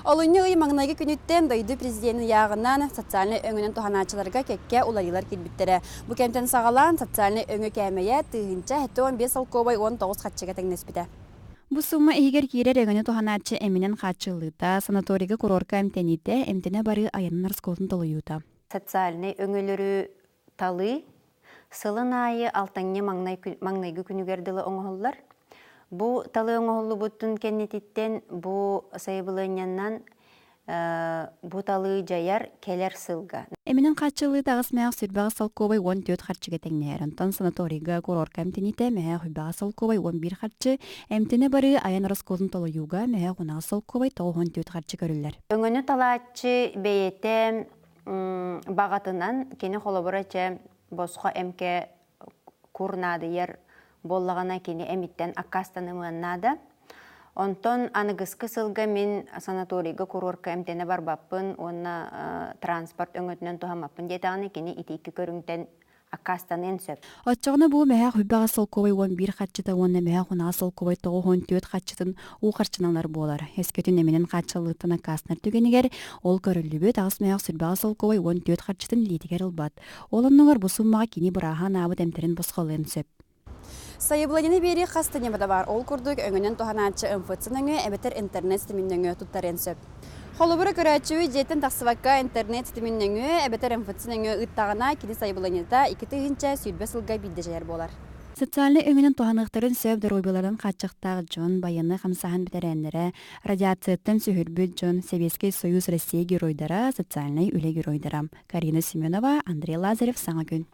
Олунньу ый маҥнайгы күнүттэн дойду президенин ыйааҕынан социальнай өҥөнөн туһанааччыларга кэккэ уларыйыылар киирбиттэрэ. Бу кэмтэн саҕалаан социальнай өҥө кээмэйэ 1075 солкуобай 19 харчыга тэҥнэспитэ. Бу сумма иһигэр киирэр өҥөнү туһанааччы эминэн хааччыллыыта, санаторийга курорка эмтэниитэ, эмтэнэ барыы айанын ороскуотун толуйуута. Социальнай өҥөлөрү талыы сылын аайы алтынньы маҥнайгы күнүгэр дылы оҥоһуллар. Бу талыы оҥоһуллубутун кэннититтэн бу сайабылыанньаннан бу талыы дьайар кэлэр сылга. Эминэн хааччыллыы таҕыс мээх сүрбэҕэ солкуобай 14 харчыга тэҥнэһэр. Онтон санаторийга курорка эмтэниитэ мэһээх үйбэҕэ солкуобай 11 харчы, эмтэнэ барыы айан ороскуотун толуйууга мэһээх унаҕа солкуобай 94 харчы көрүллэр. Өҥөнү талааччы бэйэтэ баҕатынан кини холобура чэ босхо эмкэ кур наадыйар буоллаҕына кини эмиттэн аккаастанымыан наада. Онтон аныгыскы сылга мин санаторийга курорка эмтэнэ барбаппын уонна транспорт өҥөтүнэн туһаммаппын диэтэҕинэ кини ити икки көрүҥтэн аккаастаныан сөп. Оччоҕуна бу мөһөөх үбэҕэ солкуобай 11 харчыта уонна мөһөөх унаҕа солкуобай 94 харчытын уу харчыналар буолар. Өскөтүн эминэн хааччыллыыттан аккаастанар түгэнигэр ол көрүллүбүт аҕыс мөһөөх сүрбэҕэ солкуобай 14 харчытын илиитигэр ылбат. Ол оннугар бу суммаҕа кини бырааһа анаабыт эмтэрин босхолуон сөп. Сайабылыанньаны биэрии хас да ньымата баар. Ол курдук, өҥөнөн туһанааччы МФЦ нөҥүө эбэтэр интернет ситимин нөҥүө туттарыан сөп. Холобура, көрөөччү дьиэттэн тахсыбакка интернет ситимин нөҥүө эбэтэр МФЦ нөҥүө ыыттаҕына, кини сайабылыанньата 2020 сылга биирдэ дьайар буолар. Социальнай өҥөнөн туһаныахтарын сөп доруобуйаларын хааччахтаах дьон, байыаннай хамсааһын бэтэрээннэрэ, радиацияттан сүһүрбүт дьон, Сэбиэскэй Союз Россия геройдара, социальнай үлэ геройдара. Карина Семенова, Андрей Лазарев, Саҥа күн.